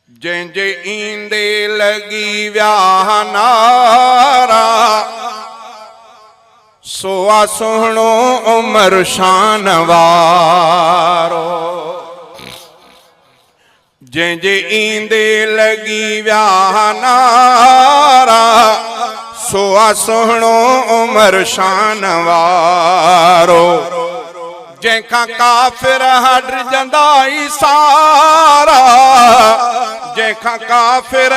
جنهن جي ايندي لڳي ويا نعرا، سو آ سهڻو عمر شان وارو. جنهن جي ايندي لڳي ويا نعرا، سو آ سهڻو عمر شان وارو. جنهن کان ڪافر ها ڊڄندا ئي سارا، جنهن کان ڪافر،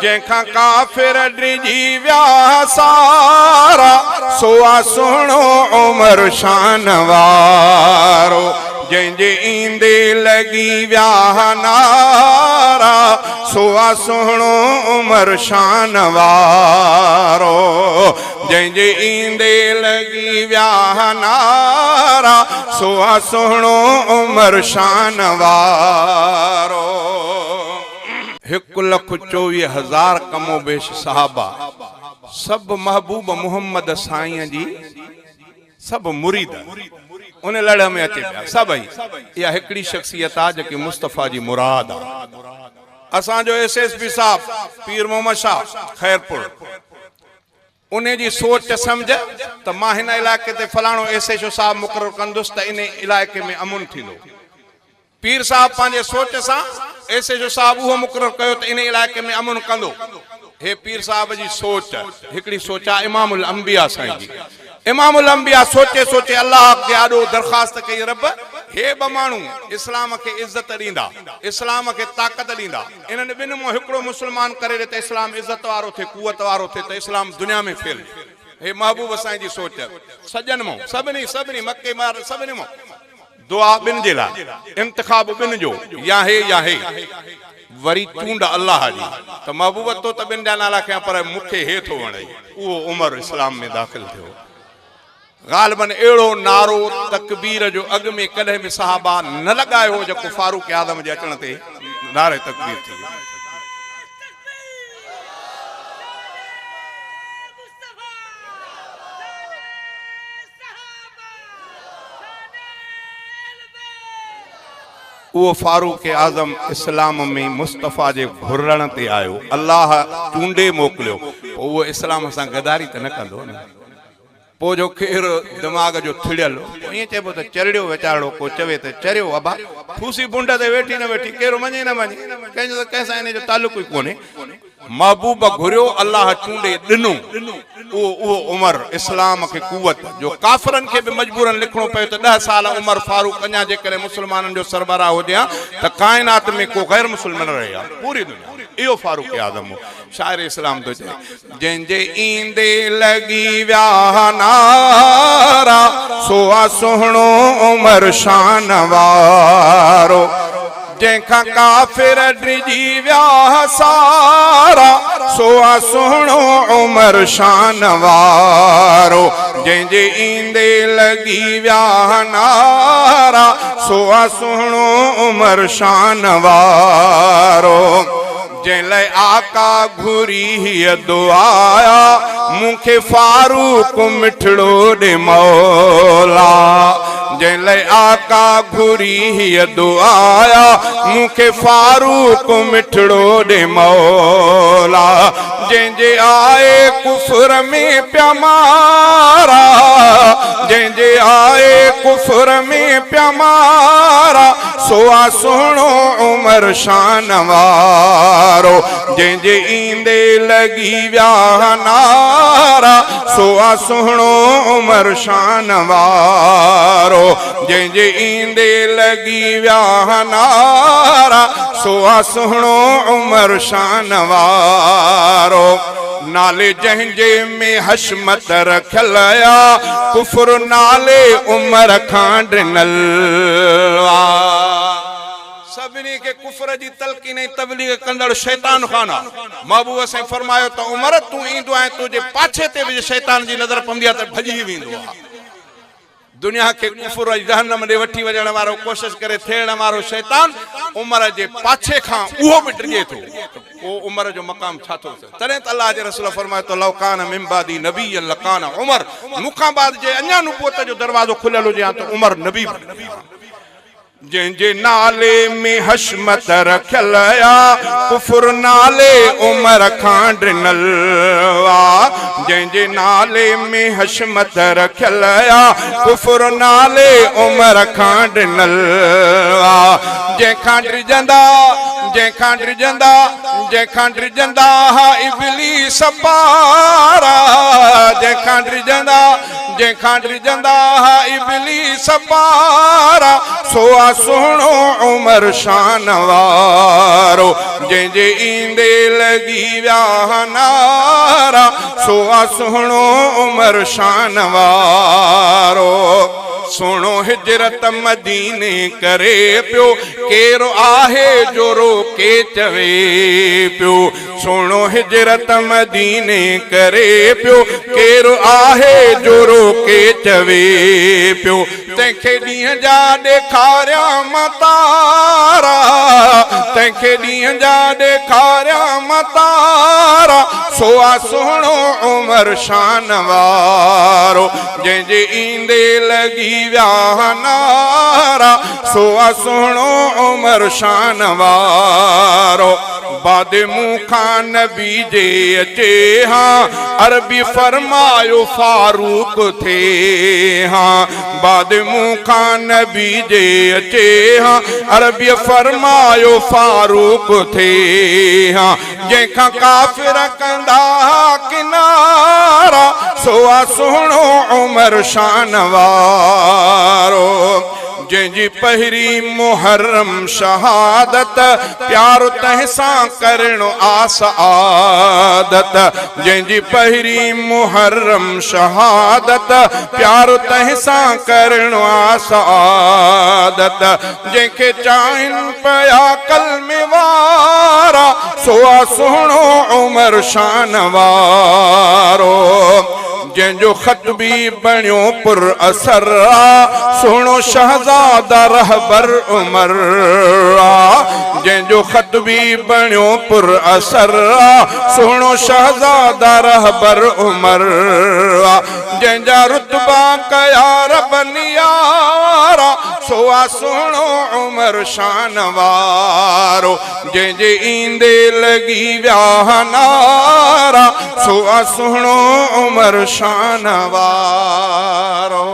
جنهن کان ڪافر ڊڄي ويا سارا، سو آ سهڻو عمر شان وارو. جنهن جي ايندي لڳي ويا نعرا، سو آ سهڻو عمر شان وارو. جنهن جي ايندي لڳي ويا نعرا، سو آ سهڻو عمر شان وارو. 1,24,000 ڪم و بيش صحابه سڀ محبوب محمد سائين جي سڀ مريد ان لڙهه ۾ اچي پيا سڀئي. اها هڪڙي شخصيت آ جيڪي مصطفيٰ جي مراد آ. اسان جو ايس ايس پي صاحب پير محمد شاهه خيرپور انهي جي سوچ سمجهه ته مان هن علائقي تي فلاڻو ايس ايڇ او صاحب مقرر ڪندس ته انهي علائقي ۾ امن ٿيندو. پير صاحب پنهنجي سوچ سان ايس ايڇ او صاحب اهو مقرر ڪيو ته انهي علائقي ۾ امن ڪندو. هي پير صاحب جي سوچ هڪڙي سوچ آهي امام الانبياء سائين جي. امام الانبياء سوچي سوچي الله جي آڏو درخواست ڪئي رب هي ٻه ماڻهو اسلام کي عزت ڏيندا، اسلام کي طاقت ڏيندا. انهن ٻن مان هڪڙو مسلمان ڪري ڏي ته اسلام عزت وارو ٿئي، قوت وارو ٿئي ته اسلام دنيا ۾ ڦهلجي. هي محبوب سائين جي سوچ. سڄن مان، سڀني، سڀني، مڪي مان سڀني مان دعا ٻن جي لاء، انتخاب ٻن جو، يا هي يا هي. وري چونڊ الله جي ته محبوب تو ته ٻن جا نالا کنيا پر مون کي هي ٿو وڻئي. اهو عمر اسلام ۾ داخل ٿيو. غالباً اهڙو نعرو تڪبير جو اڳ ۾ ڪڏهن به صحابه نه لڳايو هو جيڪو فاروق اعظم جي اچڻ تي نعره تڪبير ٿي ويو. اهو فاروق اعظم اسلام ۾ مصطفيٰ جي گهرڻ تي آيو، الله چونڊي موڪليو، پوء اهو اسلام سان غداري ته نه ڪندو نه. پوء جو ڪير دماغ جو ٿڙيل، پوء ائين چئبو ته چرڙيو ويچارڙو ڪو چوي ته چريو ابا، ڦوسي بنڊ تي ويٺي نه ويٺي، ڪير مڃي نه مڃي، ڪنهن جو ته ڪنهن سان انهي جو تعلق ئي ڪونهي. محبوب گهريو، الله چونڊي ڏنو، اهو اهو عمر، اسلام کي قوت، جو ڪافرن کي به مجبورن لکڻو پيو ته ڏهه سال عمر فاروق اڃا جيڪڏهن مسلمانن جو سربراهه هجي ها ته ڪائنات ۾ ڪو غير مسلم نه رهي ها، پوري دنيا ۾ اهو فاروق اعظم هو. شاعر اسلام ٿو چئي. جنهن جي ايندي لڳي ويا نعرا، سو آ سهڻو عمر شان وارو. جنهن کان ڪافر ڊڄي ويا سارا، سو آ سهڻو عمر شان وارو. جنهن جي ايندي لڳي ويا نعرا، سو آ سهڻو عمر شان وارو. جنهن لئه آقا گهري هيء دعا، مون کي فاروق مٺڙو ڏي مولا. جنهن لئه آقا گهري هيء دعا، مون کي فاروق مٺڙو ڏي مولا. جنهن جي آء ڪفر ۾ پيا مارا، جنهن جي آء ڪفر ۾ پيا مارا، سو آ سهڻو عمر شان وارو. جنهن جي ايندي لڳي ويا نعرا، سو آ سهڻو عمر شان وارو. جنهن جي ايندي لڳي ويا نعرا، سو آ سهڻو عمر شان وارو. نالي جنهن جي ۾ حشمت رکيل آ، ڪفر نالي عمر کان ڊنل آ. سڀني کي ڪفر جي تلقين ۽ تبليغ ڪندڙ شيطان خان آ. محبوب سائين فرمايو ته عمر تون ايندو آهين تنهنجي پاڇي تي به جي شيطان جي نظر پوندي آ ته ڀڄي ويندو آ. دنيا کي ڪفر ۽ جهنم ڏي وٺي وڃڻ وارو ڪوشش ڪري ٿيڙڻ وارو شيطان عمر جي پاڇي کان اهو به ڊڄي ٿو ته پوء عمر جو مقام ڇا ٿو ٿئي. تڏهن ته الله جي رسول فرمايو ته لو ڪان من بعدي نبي لڪان عمر مون کان بعد جي اڃا نبوت جو دروازو کليل هجي ها ته عمر نبي بڻجي ها. جنهن جي نالي ۾ حشمت رکيل آ، ڪفر نالي عمر کان ڊنل آ. جنهن جي نالي ۾ حشمت رکيل آ، ڪفر نالي عمر کان ڊنل آ. جنهن کان ڊڄندا، جنهن کان ڊڄندا، جنهن کان ڊڄندا ها ابليس پارا، جنهن کان ڊڄندا، جنهن کان ڊڄندا ها ابليس پارا، سو آ سهڻو عمر شان وارو، جنهن جي ايندي لڳي ويا ها نعرا، سو آ سهڻو عمر شان وارو. سهڻو هجرت مديني ڪري پيو، ڪير آهي جو روڪي چوي پيو. سهڻو هجرت مديني ڪري پيو، ڪير آهي جو روڪي چوي پيو. تنهن کي ڏينهن جا ڏيکاريان مان تارا، تنهن کي ڏينهن جا ڏيکاريان مان تارا، سو آ سهڻو عمر شان وارو، جنهن جي ايندي لڳي ويا نعرا، سو آ سهڻو عمر شان وارو. بعد مون کان نبي جي اچي ها، عربي فرمايو فاروق ٿئي ها. بعد مون کان نبي جي اچي ها، عربي فرمايو فاروق ٿئي ها. جنهن کان ڪافر ڪندا ها ڪنارا، سو آ سهڻو عمر شان وارو. جنهن جي پهرين محرم شهادت، پيار تنهن سان ڪرڻ آ سعادت. جنهن جي پهرين محرم شهادت، پيار تنهن سان ڪرڻ آ سعادت. جنهن کي چاهين پيا ڪلمي وارا، سو آ سهڻو عمر شان وارو. جنهن جو خط به بڻيو پر اثر آ، سهڻو شهزاده رهبر عمر آ. جنهن جو خط به بڻيو پر اثر آ، سهڻو شهزاده رهبر عمر آ. جنهن جا رتبا ڪيا رب نيارا، سو آ سهڻو عمر شان وارو. جنهن جي ايندي لڳي ويا نعرا، سو آ سهڻو عمر شان وارو.